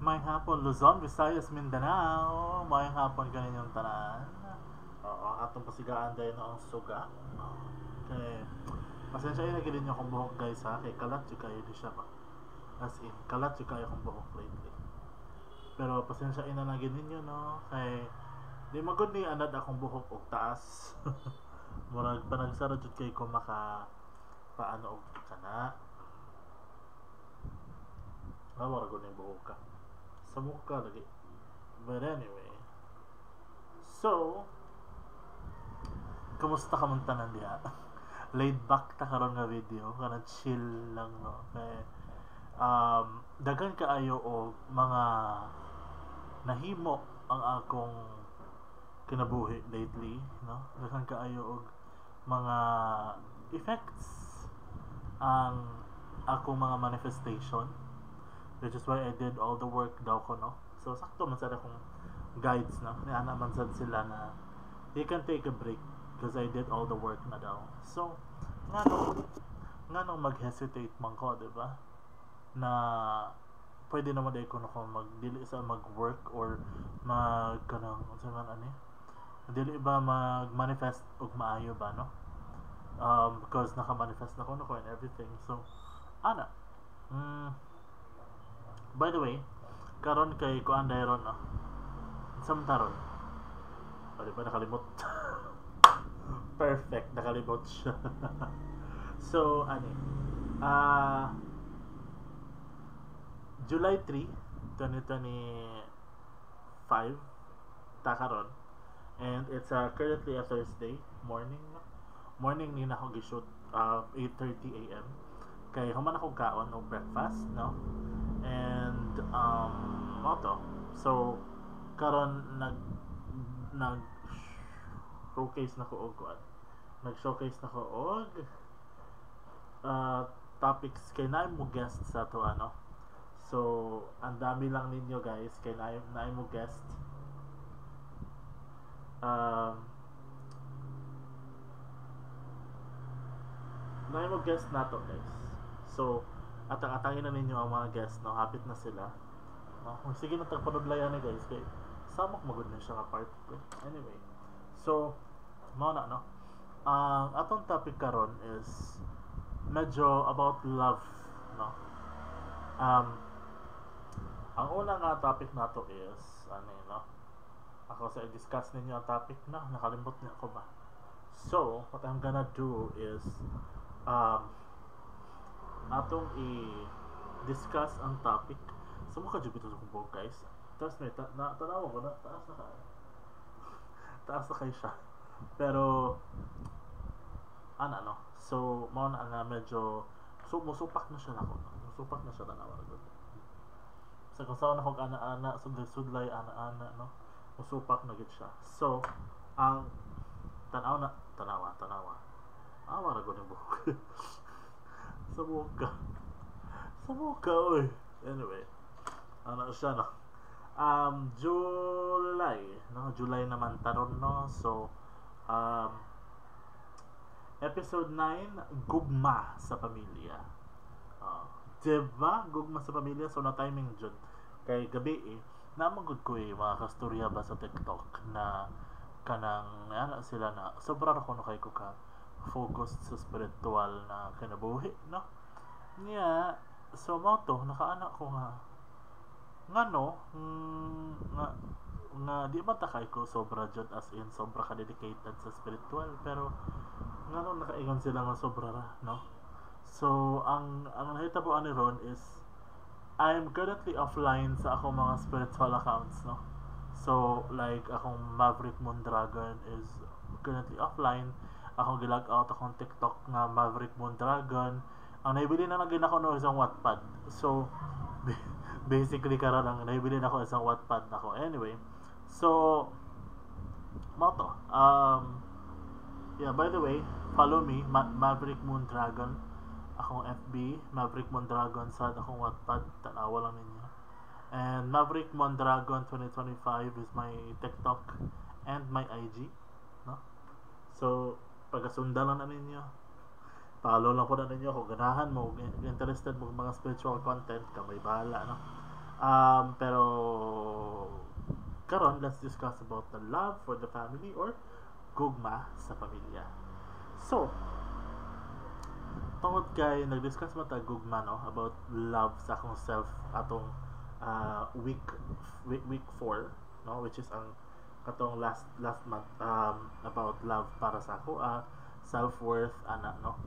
Maayong hapon, Luzon, Visayas, Mindanao. Maayong hapon kaninyong tanan. Oo, ang atong pasigaan dayon ang suga. Okay. Pasensya na gid ninyo akong buhok, guys, ha, kay kalat jud kayo di siya ba. As in, kalat jud kayo akong buhok lately. Pero pasensya na lang gid ninyo, no, kay di magud ni anad akong buhok og taas. Murag panagsara jud kay ko maka paano og kana. Lawa ra gud ning buhok ka. Sa mukha lagi. But anyway. So, kamusta ka man tanan diha? Laid back ta karon nga video, kana chill lang, no. Kay daghan kaayo og mga nahimo ang akong kinabuhi lately, no? Daghan kaayo og mga effects ang akong mga manifestation, which is why I did all the work daw ko, no. So sakto man sad akong guides, no, niana man sad sila na you can take a break because I did all the work na daw. So ngano mag-hesitate man ko, di ba, na pwede naman dahil ko na ko magdili sa mag-work or mag kanang unsa man ani, dili ba mag-manifest og maayo ba, no? Because naka-manifest na ko no ko and everything. So ana, by the way, karon kay kuan dayron, no, unsa man taron o, di ba nakalimot? Perfect, nakalimot siya. So ani, July 3, 2025 ta karon and it's currently a Thursday morning, no? Morning ni na ako gi-shoot, 8:30 a.m. kay human ako kaon og breakfast, no? And mao to. So karon nag showcase na ko og kuan, nag showcase na ko og topics kay naay mo guest sa to ano. So ang dami lang ninyo, guys, kay naay mo guest, naay mo guest nato, guys. So atang-atangin na ninyo ang mga guest, no? Hapit na sila, no? Kung sige na tagpanudlayan ni, guys, kay samok magud na siya nga part. Anyway, so mao na, no. Ang atong topic karon is medyo about love, no. Ang una nga topic nato is ano yun, no, ako sa i-discuss ninyo ang topic na nakalimot niya ako ba. So what I'm gonna do is atong i-discuss ang topic. So mukha jud bitaw sa buhok, guys. Trust me, na tanawa ko na taas na kayo, taas na kayo siya. Pero ana, no, so mao na nga medyo so musupak na siya nako, no? Musupak na siya, tanawa ra gud sa kung saan ako ana-ana, sudlay-sudlay ana-ana, no, musupak na gid siya. So ang tanaw na, tanawa, tanawa, awa ra gud ang buhok sa buka, sa buka, oy. Anyway, ano siya, no, July, no, July naman taron, no. So episode 9, gugma sa pamilya. Diba? Gugma sa pamilya. So na timing jud kay gabi eh namagod ko eh mga kastorya ba sa TikTok na kanang ana sila na sobra ra kuno kay ko ka focused sa spiritual na kinabuhi, no, niya. So mao to, nakaana ko nga ngano, nga nga di man ta kay ko sobra jud, as in sobra ka dedicated sa spiritual, pero ngano nakaingon sila nga sobra ra, no? So ang nahitabo ani ron is I'm currently offline sa akong mga spiritual accounts, no. So like akong Maverick Moondragon is currently offline, akong gilag out akong TikTok nga Maverick Moondragon. Ang naibili na lang gid nako, no, isang Wattpad. So basically karon ang naibili nako isang Wattpad nako. Anyway, so mao to. Yeah, by the way, follow me, Maverick Moondragon akong FB, Maverick Mondragon sa akong Wattpad, tanawa lang ninyo. And Maverick Mondragon 2025 is my TikTok and my IG, no? So pagasundan lang na ninyo, follow lang ko na ninyo kung ganahan mo, interested mo mga spiritual content ka, may bahala, no. Pero karon, let's discuss about the love for the family or gugma sa pamilya. So, tungod kay nag-discuss man ta gugma, no, about love sa akong self atong week 4, no, which is ang katong last last month, about love para sa ako, self-worth ana, no.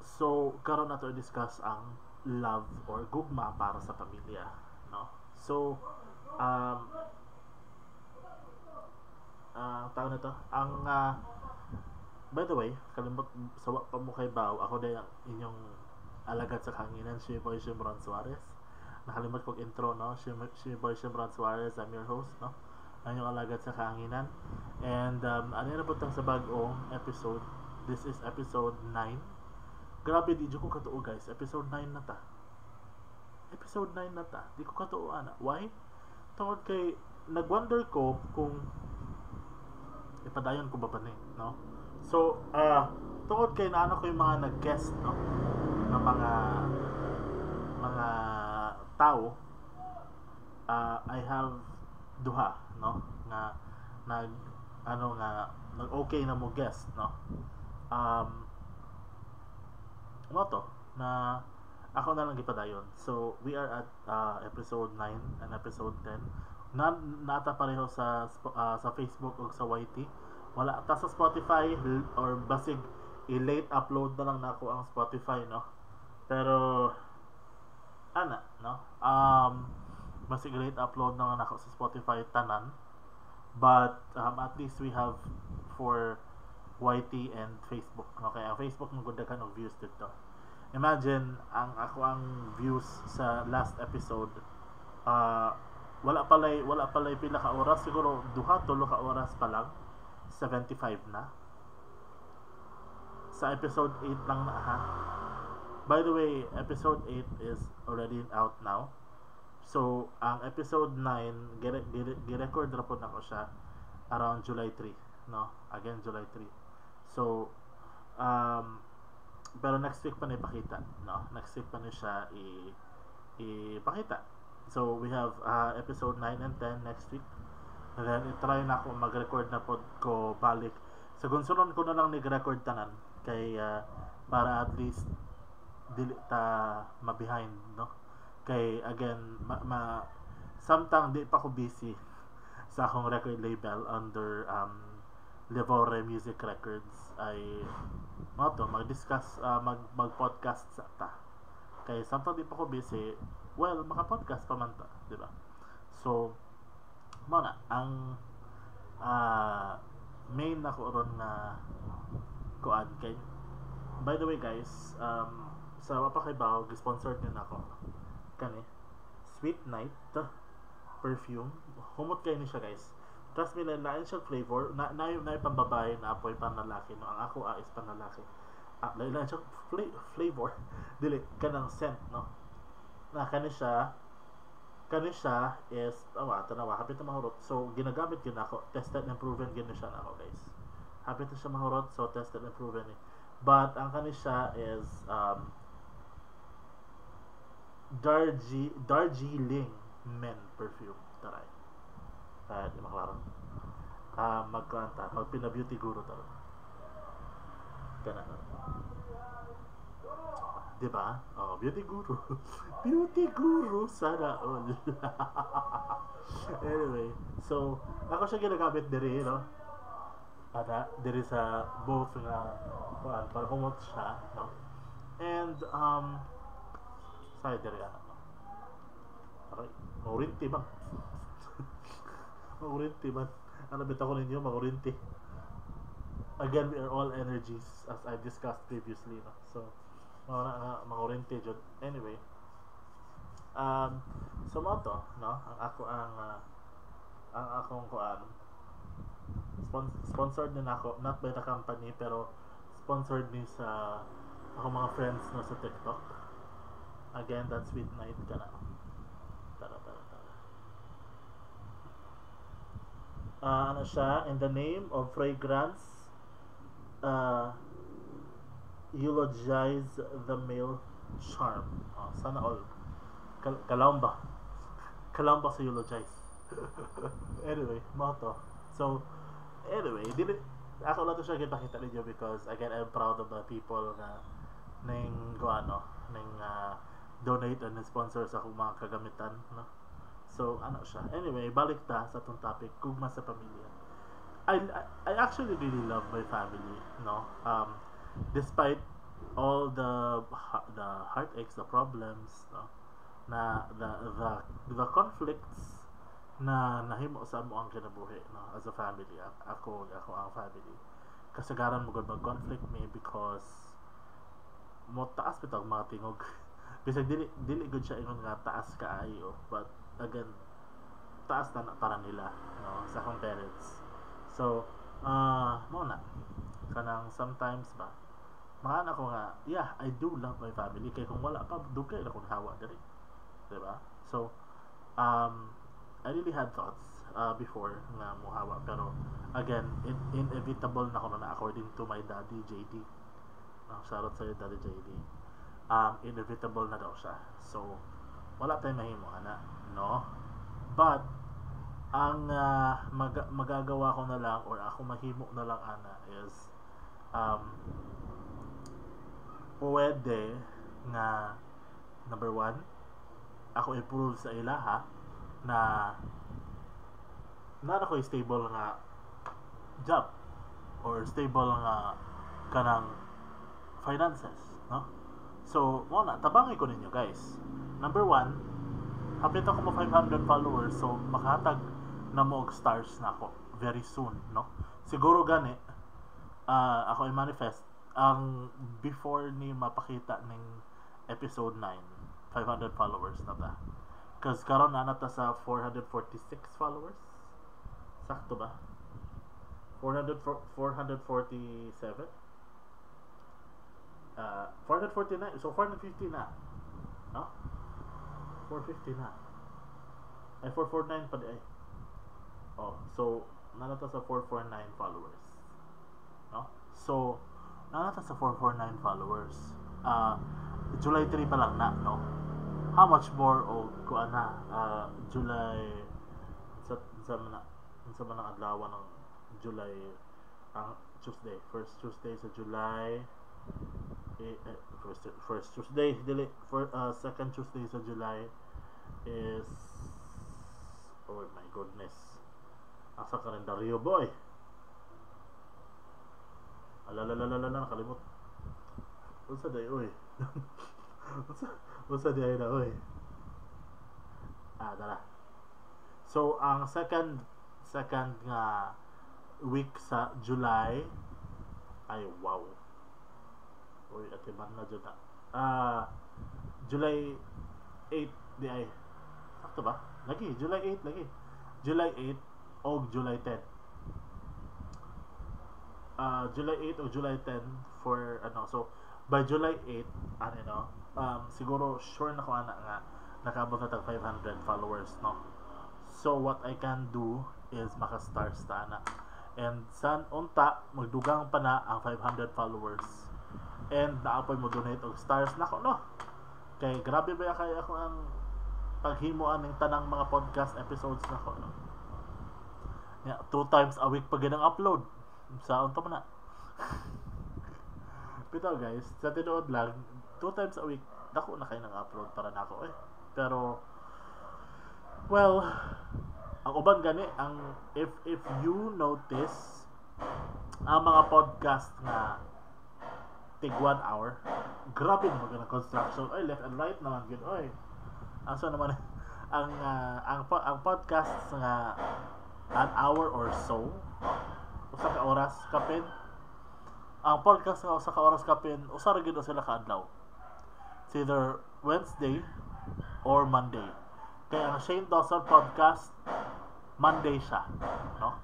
So karon nato i-discuss ang love or gugma para sa pamilya, no. So tawag nito ang by the way, kalimot sa wa pa mo kaybaw, ako day ang inyong alagad sa kahanginan, si Boy Shimron Suarez. Nakalimot kog intro, no. Si Boy Shimron Suarez, I'm your host, no, ang inyong alagad sa kahanginan. And ano na pud sa bag-ong episode. This is episode 9. Grabe, di ko katuo, guys. Episode 9 na ta. Episode 9 na ta. Di ko katuo ana. Why? Tungod kay nagwonder ko kung ipadayon ko ba ni, no? So, tungod kay naano ko yung mga nag-guest, no, ng mga tao, I have duha, no, nga nag ano nga nag okay na mo guest, no. Mo to na ako na lang gipadayon. So, we are at episode 9 and episode 10. Na nata pareho sa Facebook ug sa YT. Wala ta sa Spotify or basig i-late upload na lang nako ang Spotify, no. Pero ana, no. Basig late upload na lang nako sa Spotify tanan. But at least we have for YT and Facebook. Okay, ang Facebook mo daghan og views dito. Imagine ang ako ang views sa last episode, wala palay pila ka oras, siguro duha tulo ka oras pa lang, 75 na sa episode 8 lang na, ha. By the way, episode 8 is already out now. So ang episode 9, gi-record ra pod nako siya around July 3, no. Again, July 3. So pero next week pa na ipakita, no. Next week pa na siya i ipakita. So we have episode 9 and 10 next week. And then i-try na ako mag-record na pod ko balik sa gunsunon ko na lang nag-record tanan kay para at least dili ta ma-behind, no, kay again, ma samtang di pa ko busy sa akong record label under Levore Music Records ay mao to mag-discuss, mag podcast sa ta kay samtang di pa ko busy, well, maka-podcast pa man ta, di ba? So mao na ang main nako ron na kuan. Kay by the way, guys, sa wa pa kaybaw, sponsored din ako kani Sweet Night perfume. Humot kay ni siya, guys. Trust me, lain siya flavor na na na pambabae na apoy panlalaki, no. Ang ako is panlalaki. Lain siya flavor, dili kanang scent, no, na kani siya is awa, tanawa, hapit na mahurot. So ginagamit gyud nako, tested and proven gyud siya nako, guys. Hapit na siya mahurot, so tested and proven eh. But ang kani siya is Darjeeling Men perfume. Taray. Di maklaro. Magkanta, magpina-beauty guru ta. Kana. Di ba? Oh, beauty guru. Beauty guru sana all. Anyway, so ako siya ginagamit diri, no? Ana, diri sa both nga kuan para humot siya, no? And sa diri ana, no? Aray, maurinti ba? Maurinti ba? Ano bitaw ko ninyo, maurinti. Again, we are all energies as I discussed previously, no? So, mao na nga mangurinti jud. Anyway, so mao to, no? Ang ako ang akong kuan sponsored din ako, not by the company, pero sponsored ni sa akong mga friends, no, sa TikTok. Again, that's Sweet Night kana. Tara, tara, tara. Ano siya, in the name of fragrance, eulogize the male charm. Oh, sana all. Kana. Kalawom ba? Kalawom ba sa eulogize? Anyway, mao to. So, anyway, dili ako lang to siya gipakita ninyo because again, I'm proud of the people nga ning go ano, ning donate and sponsor sa akong mga kagamitan, no? So, ano siya. Anyway, balik ta sa atong topic, gugma sa pamilya. I actually really love my family, no? Despite all the heartaches, the problems, no? Na the conflicts na nahimo sa amo ang kinabuhi, no, as a family. Ako ang family, kasagaran mo gud mag-conflict me because mo taas bitaw ang mga tingog, bisag dili dili gud siya ingon nga taas kaayo, but again, taas na para nila, no, sa akong parents. So mao na kanang sometimes ba mga ko nga, yeah, I do love my family kay kung wala pa, dugay na kong hawa diri, diba? So I really had thoughts before nga muhawa, pero again, inevitable na kuno na according to my daddy JD, no? Shoutout sa'yo, Daddy JD. Inevitable na daw siya, so wala tayong mahimo ana, no? But ang magagawa ko na lang or ako mahimo na lang ana is pwede nga number one, ako improve sa ilaha na na ako stable nga job or stable nga kanang finances, no? So mo na tabangi ko ninyo, guys. Number one, hapit ako mo 500 followers, so makahatag na mo og stars na ako very soon, no? Siguro gani ako i-manifest ang before ni mapakita ning episode 9, 500 followers na ta. 'Cause karon na ta sa 446 followers. Sakto ba? 400, 447, 449, so 450 na, no? 450 na. Ay, 449 pa di ay. Oh, so naa na ta sa 449 followers, no? So naa na ta sa 449 followers, July 3 pa lang na, no? How much more o kuan na July sa man ang adlaw ng July? Ang Tuesday, first Tuesday sa July, eh, first Tuesday, dili for second Tuesday sa July is, oh my goodness, asa kalendaryo, boy? Alalalalala, nakalimot. Unsa day, oy? Unsa day na, oy? Ah, dara. So ang second nga week sa July ay, wow. Uy, atiman na jud na. Ah, July 8 di ay. Sakto ba? Lagi, July 8 lagi. July 8 o July 10. July 8 o July 10 for ano, so by July 8 ano, no, siguro sure na ko ana nga nakaabot na tag 500 followers, no? So what I can do is maka-stars ta ana and san unta magdugang pa na ang 500 followers and naapoy mo donate og stars nako, no? Kay grabe ba kay ako ang paghimo aning tanang mga podcast episodes nako, no? Yeah, two times a week pa ginang upload sa unta man na. Bitaw, guys, sa tinuod lang, two times a week dako na kay nang upload para nako eh. Pero well, ang uban gani, ang if you notice ang mga podcast nga tig 1 hour, grabe naman ganang construction oy, left and right naman gyud oy. Asa naman ang podcast nga an hour or so, usa ka oras kapin, ang podcast nga usa ka oras kapin, usa ra gyud na sila ka adlaw. It's either Wednesday or Monday. Kaya ang Shane Dawson podcast, Monday siya, no?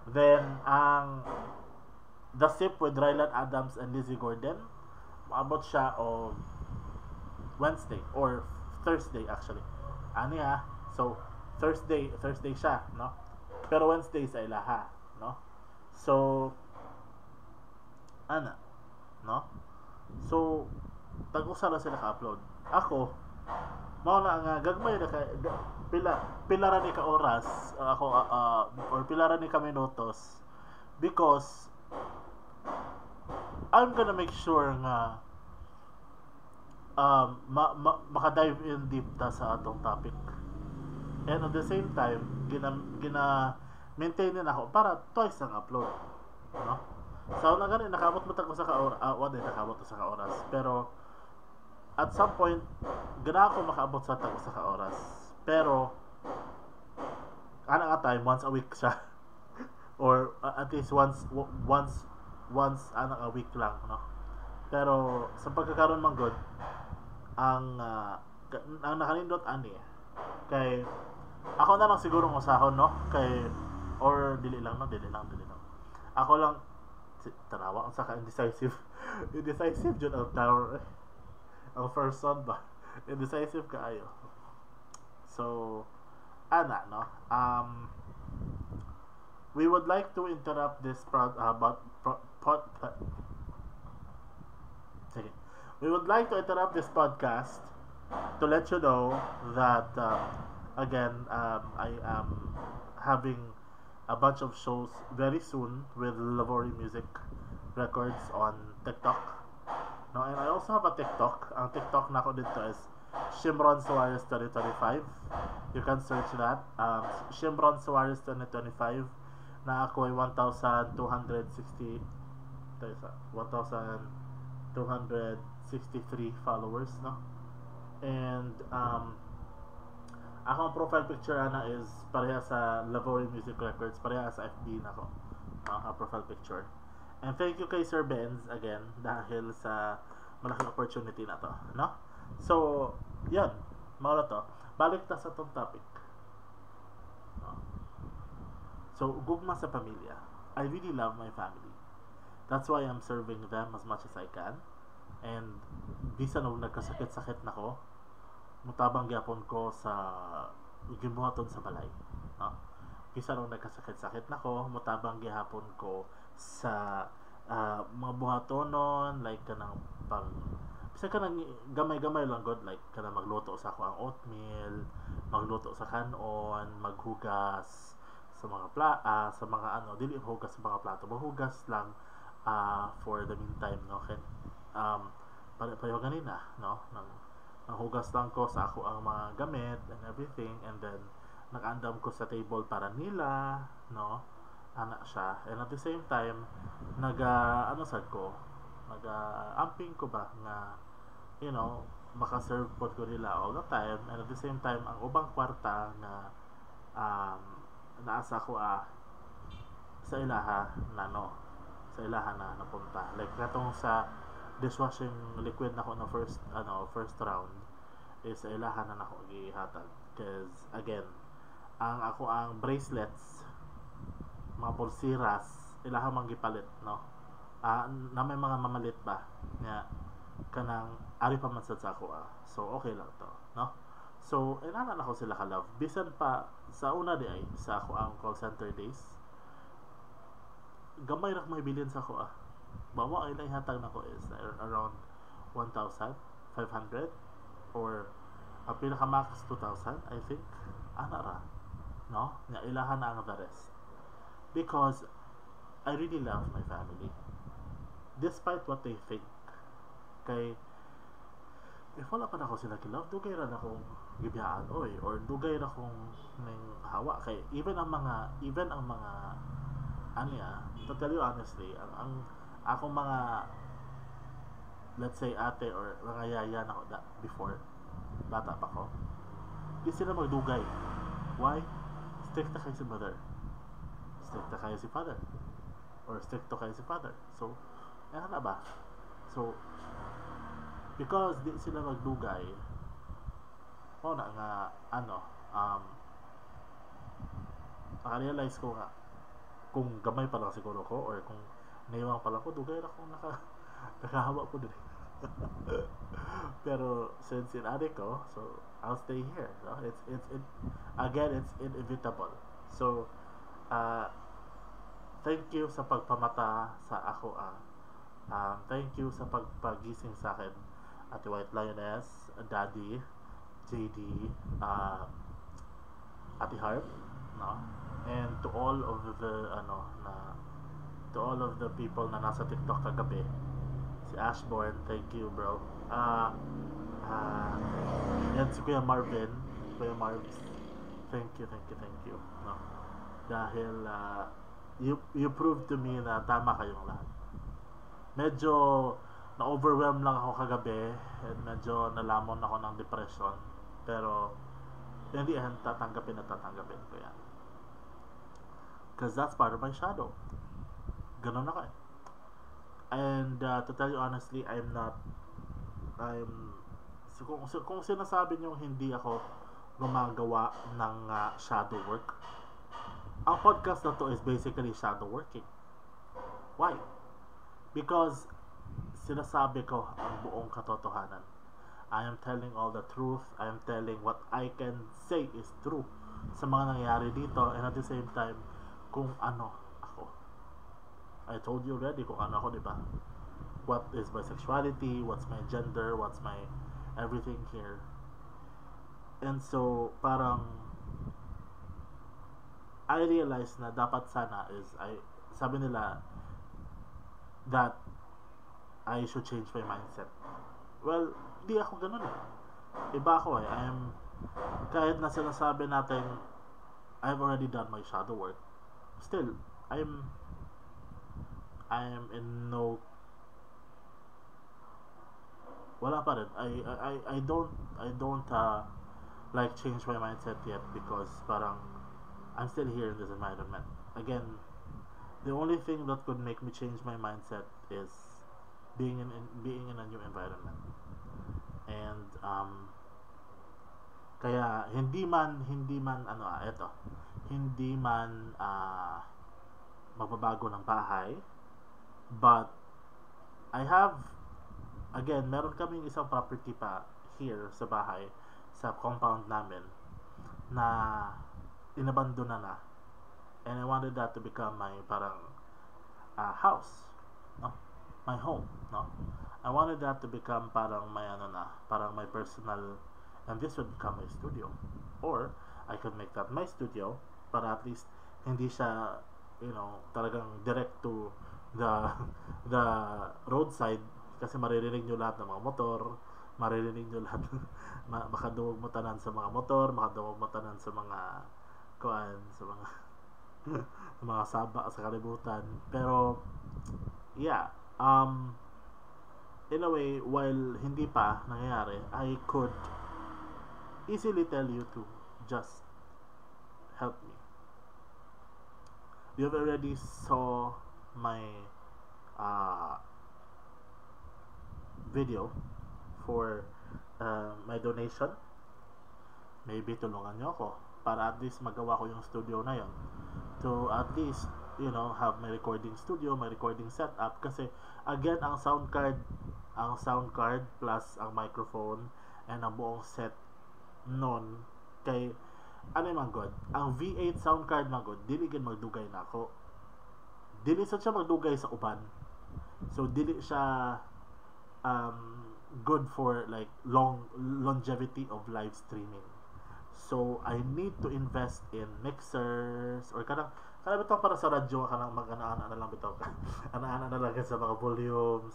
Then ang The Sip with Rylan Adams and Lizzie Gordon, maabot siya og Wednesday or Thursday actually. Ani ha? So Thursday siya, no? Pero Wednesday sa ilaha, no? So ana, no? So tag-usa ra sila ka-upload. Ako, Mao na nga gagmay na kay pila pila ra ni ka oras ako or pila ra ni ka minutos because I'm gonna make sure nga maka-dive in deep ta sa atong topic. And at the same time, gina maintain din ako para twice ang upload, no? So na gani nakaabot mo tag usa ka oras, wala nakaabot usa ka oras, pero at some point gana ako makaabot sa tag usa ka oras. Pero ana nga time, once a week siya or at least once ana a week lang, no? Pero sa pagkakaroon man gud ang nakanindot ani kay ako na lang siguro ng usahon, no, kay or dili lang, no, dili lang, dili lang ako lang tanawa unsa ka indecisive, indecisive jud ang tower, ang person ba, indecisive kaayo. So ana, no, we would like to interrupt this prod but pro, pod, sige. We would like to interrupt this podcast to let you know that again, I am having a bunch of shows very soon with Lavori Music Records on TikTok. No, and I also have a TikTok. Ang TikTok nako dito is Shimron Suarez 2025. You can search that. Shimron Suarez 2025 na ako ay 1,260 1,263 followers, no? And akong profile picture ana is pareha sa Lavori Music Records, pareha sa FB nako. Ang profile picture. And thank you kay Sir Benz again dahil sa malaking opportunity na to, no? So, yan, mao na to. Balik ta sa tong topic. No? So, gugma sa pamilya. I really love my family. That's why I'm serving them as much as I can. And bisan og nagkasakit-sakit na ko, mutabang gyapon ko sa gibuhaton sa balay. No? Bisan og nagkasakit-sakit na ko, mutabang gihapon ko sa mga buhatonon, like kanang pag bisan kanang gamay-gamay lang god, like kanang magluto sa ako ang oatmeal, magluto sa kanon, maghugas sa mga sa mga ano, dili hugas sa mga plato, maghugas lang for the meantime, no, kay pare pareho ganina, no, nang nanghugas lang ko sa ako ang mga gamit and everything, and then nag-andam ko sa table para nila, no, ana siya. And at the same time, naga ano sad ko, naga amping ko ba nga maka-serve pod ko nila all the time. And at the same time, ang ubang kwarta nga naasa ko sa ilaha na, no, sa ilaha na napunta, like katong sa dishwashing liquid nako na first ano, first round is sa ilaha na nako gihatag, cause again, ang ako ang bracelets, mga pulseras, ilaha man gipalit, no, na may mga mamalit ba nga kanang ari pa man sad sa ako. So okay lang to, no? So inana nako sila ka love bisan pa sa una di ay sa ako ang call center days, gamay ra may bilin sa ako. Bawa ay ihatag nako is around 1,500 or ang pinaka max 2,000, I think, ana ra, no, nga ilahan na ang the rest because I really love my family despite what they think. Kay if wala pa nako sila gi-love, dugay ra na akong gibiyaan oy, or dugay ra akong ning hawa. Kay even ang mga anya, to tell you honestly, ang akong mga, let's say, ate or mga yaya nako da, before bata pa ko, di sila magdugay. Why? Strikta kay si mother, strikta kayo si father, or strikto kayo si father. So ano na ba? So because di sila magdugay, mao na nga ano, naka-realize ko nga kung gamay pa lang siguro ko or kung naiwang pa lang ko, dugay ra akong nakahawa po din. Pero since inani ko, so I'll stay here, no? It's it again, it's inevitable. So thank you sa pagpamata sa ako. Thank you sa pagpagising sa akin, Ate White Lioness, Daddy. JD, Ate Harp, no? And to all of the ano na to all of the people na nasa TikTok kagabi. Si Ashborn, thank you, bro. Yan si Kuya Marvin, Kuya Marvs. Thank you, thank you, thank you. No? Dahil you proved to me na tama kayong lahat. Medyo na-overwhelm lang ako kagabi and medyo nalamon ako ng depression. Pero in the end, tatanggapin at tatanggapin ko yan. 'Cause that's part of my shadow. Ganun ako eh. And to tell you honestly, I'm not, I'm, so kung sinasabi niyo hindi ako gumagawa ng shadow work, ang podcast na to is basically shadow working. Why? Because sinasabi ko ang buong katotohanan. I am telling all the truth. I am telling what I can say is true sa mga nangyayari dito and at the same time, kung ano ako. I told you already kung ano ako, di ba? What is my sexuality, what's my gender, what's my everything here. And so, parang I realized na dapat sana is I sabi nila that I should change my mindset. Well, di ako ganun eh. Iba ako eh. I'm kahit na sinasabi natin I've already done my shadow work, still, I'm in no, wala pa rin. I don't like change my mindset yet because parang I'm still here in this environment. Again, the only thing that could make me change my mindset is being in a new environment. And kaya hindi man ano eto, hindi man magbabago ng bahay, but I have, again, meron kaming isang property pa here sa bahay, sa compound namin na inabandona na, and I wanted that to become my parang house, no, my home, no. I wanted that to become parang my ano na, parang my personal, and this would become my studio, or I could make that my studio para at least hindi siya talagang direct to the roadside kasi maririnig nyo lahat ng mga motor, maririnig nyo lahat, makadungog mo tanan sa mga motor, makadungog mo tanan sa mga kuan, sa mga saba sa kalibutan. Pero yeah, in a way, while hindi pa nangyayari, I could easily tell you to just help me. You've already saw my video for my donation. Maybe tulungan nyo ako para at least magawa ko yung studio na yon, to at least have my recording studio, my recording setup, kasi again, ang sound card plus ang microphone and ang buong set nun, kay ano man god, ang V8 sound card man god, dili gid magdugay nako. Dili sad siya magdugay sa uban, so dili siya good for like long longevity of live streaming. So I need to invest in mixers or kanang bitaw para sa radyo, kanang mag-ana-ana na lang bitaw ka. Ana-ana na lang ka sa mga volume,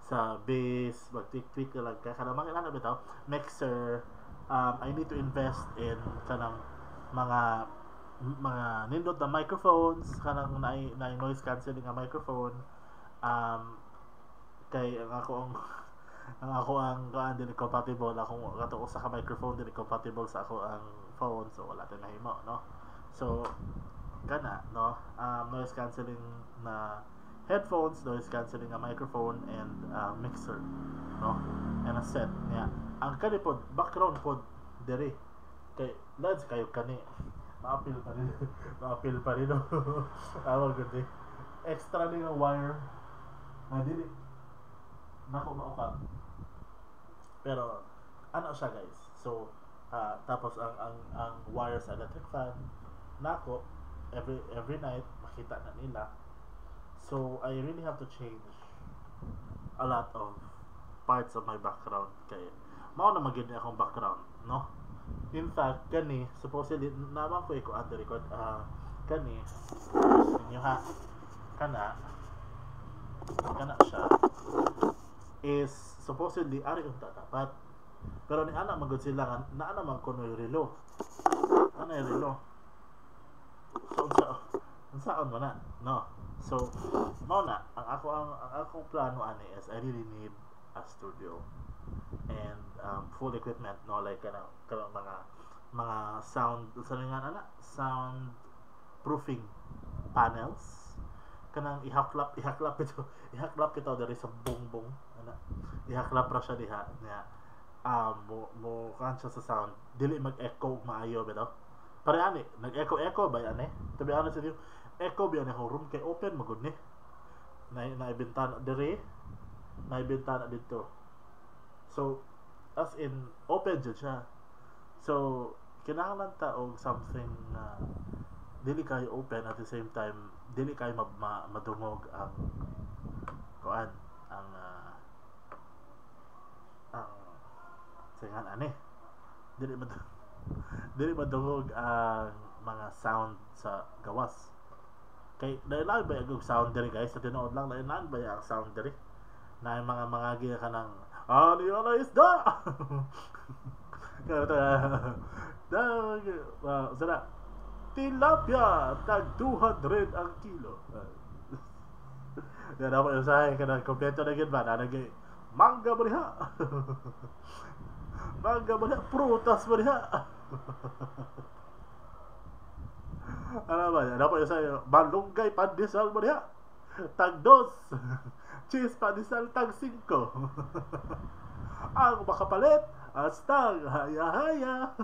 sa bass, mag-tweak-tweak na lang ka. Kanang mga ana bitaw, mixer. I need to invest in kanang mga nindot na microphones, kanang naay noise cancelling nga microphone. Kay ang ako ang kuan, dili compatible akong kato usa ka microphone, dili compatible sa ako ang phone, so wala tay mahimo, no. So kana, no, noise cancelling na headphones, noise cancelling nga microphone and mixer, no, and a set niya. Ang kani pod, background pod diri, kay lads kayo kani, maapil pa rin, maapil pa rin, no. Awag gud eh, extra ni nga wire na dili nako maukab, pero ano siya, guys. So tapos ang wire sa electric fan nako, every night makita na nila. So I really have to change a lot of parts of my background kay Mao na magyud ni akong background, no? In fact, kani supposedly naman ko iko the record, kani inyo ha, kana kana siya is supposedly ari unta dapat. Pero ni ana magud sila nga naa naman kuno relo. Ana relo. So unsaon man na, no? So mao na ang akong plano ani is I really need a studio and full equipment, no, like kanang mga sound sa nga ana sound proofing panels, kanang ihaklap ihaklap ito, ihaklap ito diri sa bongbong ana, ihaklap ra siya diha niya, mo mo kan siya sa sound, dili mag-echo maayo bitaw. Pare ani nag-echo echo ba ani? To be honest with you, echo ba ani akong room kay open magud ni na naibintana diri, naibintana didto. So as in open jud siya. So kinahanglan ta og something na dili kayo open, at the same time dili kayo madungog ang kuan, ang singan ani, dili madungog ang mga sound sa gawas kay dahil lang ba og sound diri, guys? Sa tinuod lang, dahil lang ba ang sound diri na mga giya kanang ano yun na isda kaya ito sana tilapia tag 200 ang kilo. Yan ako yung sahay kanang kompleto na gid ba na nagay mangga ba diha, mangga ba diha, prutas ba diha. Ano ba yan? Ako yung sahay malunggay pandesal ba diha tag 2, cheese pandesal tag 5. Ang makapalit astang haya-haya.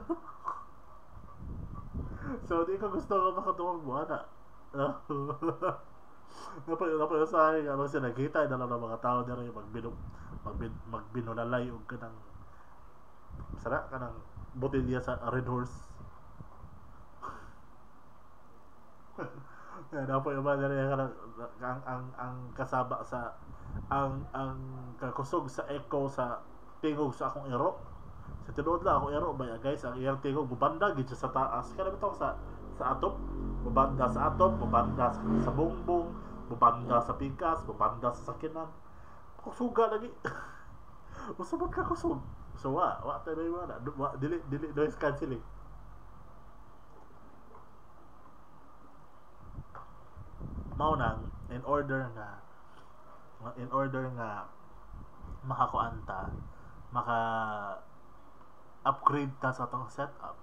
So, di ko gusto ko makatuwang mo, ana. Napag sa ano siya, nakita na lang ng mga tao diri magbinunalay og kanang sara kanang botelya sa Red Horse. Kaya na po yung mga diri kanang ang kasaba sa ang kakusog sa echo sa tingog sa akong ero. Sa tinuod lang akong ero ba guys, ang iyang tingog mubanda gid siya sa taas. Kada bitaw sa atop, mubanda sa atop, mubanda sa bongbong, mubanda sa pikas, mubanda sa sakinan. Kusuga lagi. Usabot ka kusog. So wa tayo wala, wa dili dili noise cancelling. Mao nang in order nga makakuan ta, maka upgrade ta sa atong setup,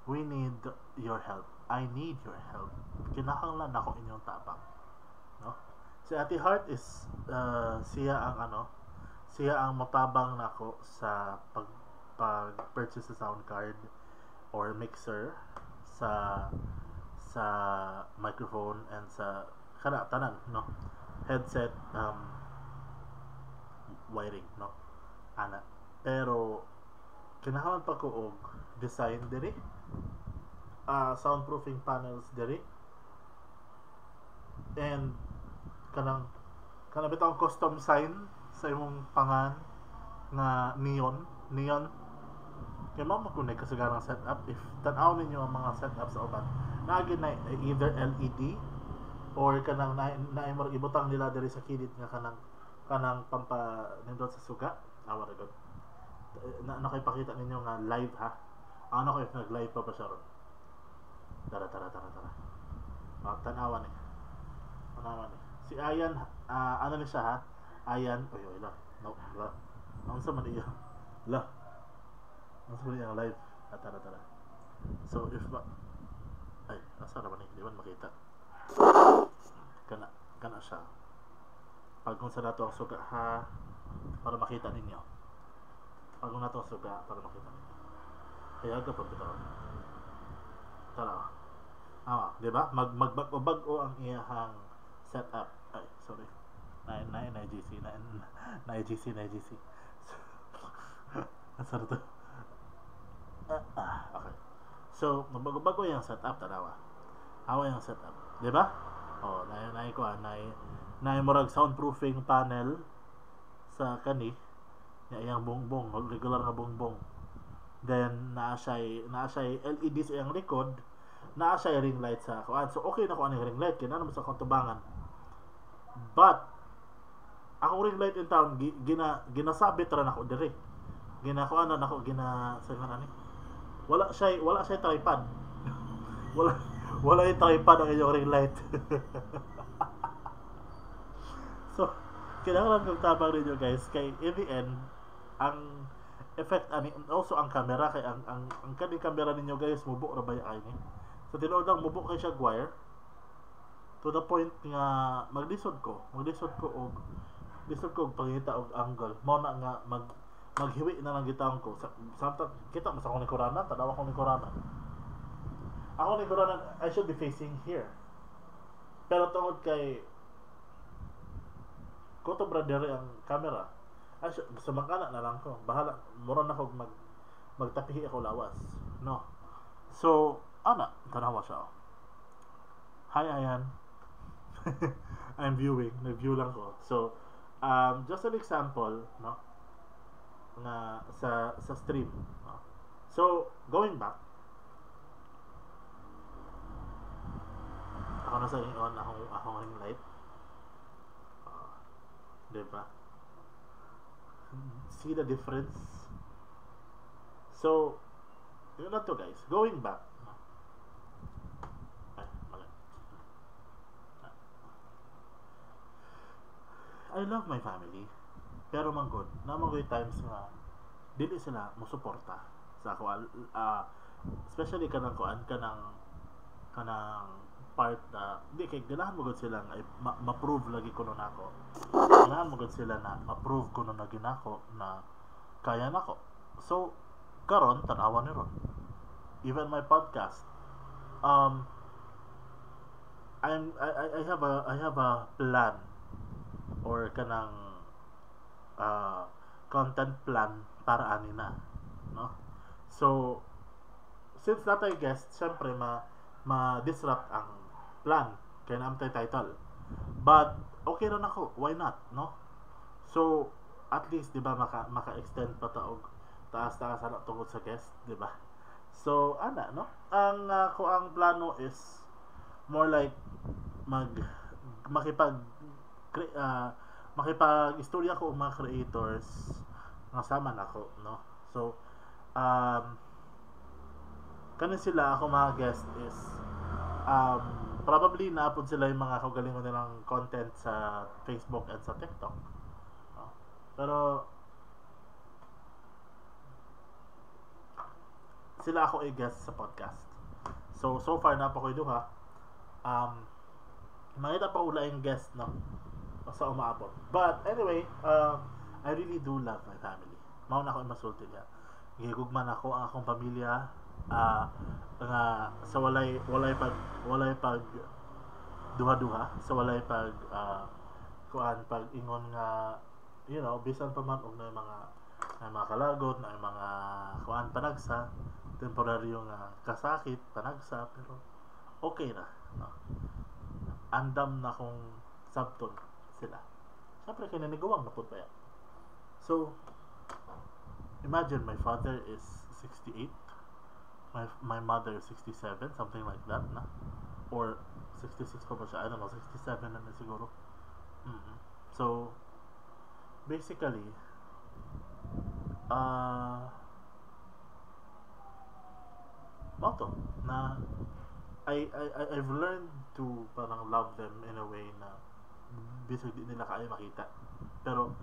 we need your help. I need your help. Kinahanglan nako inyong tabang, no? Si Ate Heart is siya ang ano, siya ang motabang nako sa pag purchase sa sound card or mixer, sa microphone and sa kana tanan, no, headset, wiring, no, ana. Pero kinahanglan pa ko og design diri, soundproofing panels diri, and kanang bitaw custom sign sa imong pangan nga neon. Kay mao man kuno kasagarang setup. If tan-aw ninyo ang mga setup sa uban, naagi na either LED or kanang na ibutang nila diri sa kilid nga kanang pampa nindot sa suga. Awa ra gud. Na kay pakita ninyo nga live ha. Ano ko if nag-live pa ba siya ron? Tara. Tanawan eh. Tanawan eh. Si Ayan, ano ni siya ha? Ayan, oy oy la. No, la. Unsa man iya? La. Unsa man iya live? Tara. So if ba ay, asa ra man ni? Di man makita. Kana siya. Pag kung sa nato ang suga ha, para makita ninyo. Pag kung nato ang suga para makita ninyo. Kaya aga pa bitaw. Tara. Ah, di ba? Magbag-o ang iyahang setup. Ay, sorry. Na GC na GC na GC. Asa na to? Okay. So, magbago-bago yung setup, tanawa. Awa yung setup, di ba? Oh, na ko na murag soundproofing panel sa kani. Nya iyang bongbong, regular nga bongbong. Then naa siya LED sa iyang likod, naa siya ring light sa kuan. So okay na ko aning ring light kay naa naman sa akong tubangan. But akong ring light in town gina ginasabit ra nako diri. Gina kuan na nako, gina sa nga ani. Wala siya tripod. Wala yung tripod ang inyong ring light. So kailangan kong tabang ninyo, guys, kay in the end ang effect ani, also ang camera, kay ang kaning camera ninyo, guys, mubo ra ba ay ni. So tinuod lang, mubo kay siya wire to the point nga maglisod ko og pangita og angle. Mao na nga maghiwi na lang gitawon ko. Samtang kita mo sa akong lingkuranan, tanawa akong lingkuranan. Ako lingkuranan, I should be facing here. Pero tungod kay kutob ra diri ang camera, ay, sa mangkana na lang ko. Bahala, mura na ko magtapihi ako lawas. No. So, ana, tanawa siya. Oh. Hi, Ayan. I'm viewing. Nag-view lang ko. So, just an example, no? Na sa stream. No? So, going back, ako na sa on akong ring light. Diba? See the difference? So, yun na to, guys. Going back. Ay, mali. I love my family. Pero manggod, naman times nga dili sila mosuporta sa ako, especially kanang kuan, kanang part na di kay ganahan mo gud sila nga ma-prove lagi kuno nako. Ganahan mo gud sila na ma-prove kuno na ginako na kaya nako. So karon, tan-awa ni ron. Even my podcast, I have a plan or kanang content plan para ani na, no? So since natay guest, syempre ma-disrupt ang plan kay naa tay title. But okay ra nako, why not, no? So at least, di ba, maka-extend pa ta og taas-taas ana tungod sa guest, di ba? So ana, no, ang ko ang plano is more like mag makipag makipag istorya ko og mga creators nga sama nako, no? So kanin sila ako mga guest is probably naapod sila yung mga kaugalingon nilang content sa Facebook and sa TikTok, no? Pero sila ako i-guest sa podcast. So, so far na pa ko duha. Makita pa ula yung guest, no? Sa umaabot. But anyway, I really do love my family. Mao na ako masulti niya. Gigugman ako ang akong pamilya, nga sa walay pag duha-duha, sa walay pag kuan, pag ingon nga bisan pa man og na mga kalagot na mga kuan, panagsa temporaryo nga kasakit, panagsa, pero okay ra, no? Andam na kung sabton sila. Syempre kay naniguwang na pud baya. So imagine, my father is 68, my mother is 67, something like that na, or 66 pa ba siya? I don't know, 67 na siguro. So basically, mao to na I've learned to parang love them in a way na bisag di nila kaya makita. Pero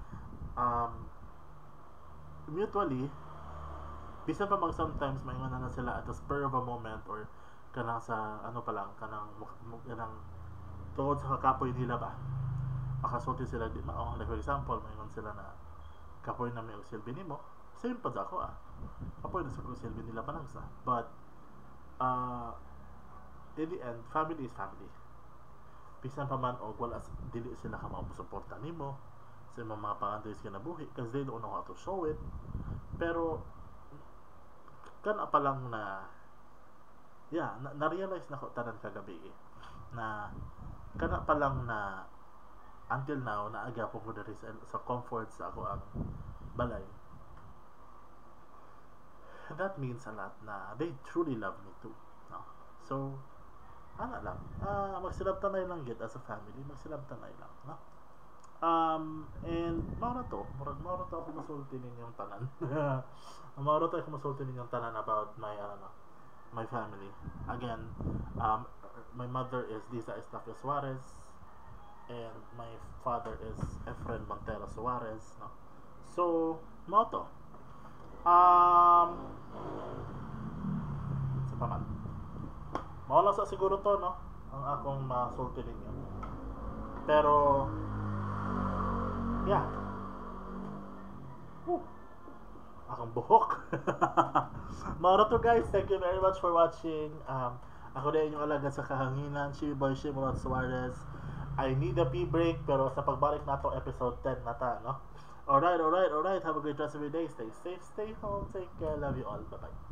mutually, bisan pa mag sometimes maingon na sila at the spur of a moment or kanang sa ano pa lang, kanang tungod sa kakapoy nila ba, makasulti sila di mao. Like for example, maingon sila na kapoy na may og silbi nimo. Same pa ako, kapoy na sa og silbi nila panagsa. But in the end, family is family. Bisan pa man og wala, dili sila ka masuporta nimo sa imong mga pangandoy sa kinabuhi because they don't know how to show it. Pero kana pa lang na, yeah, na-realize na ko tanan kagabi eh, na kana pa lang na until now naaga po ko diri sa comfort sa ako ang balay. That means a lot na they truly love me too, no? So, ana lang. Magsilabtanay lang gyud as a family, magsilabtanay lang, no? And mao na to, murag mao na to ako masulti ninyong tanan. Mao na to ako masulti ninyong tanan about my ano, my family. Again, my mother is Lisa Estacio Suarez and my father is Efren Montero Suarez, no? So, mao to. Sa paman. Mao lang sa siguro to, no? Ang akong masulti ninyo. Pero, yeah. Woo. Akong buhok. Mao to, guys. Thank you very much for watching. Ako din inyong alagad sa kahanginan, si Boy Shimon Suarez. I need a pee break, pero sa pagbalik nato, episode 10 na ta, no? Alright. Have a great rest of your day. Stay safe, stay home, take care. Love you all. Bye-bye.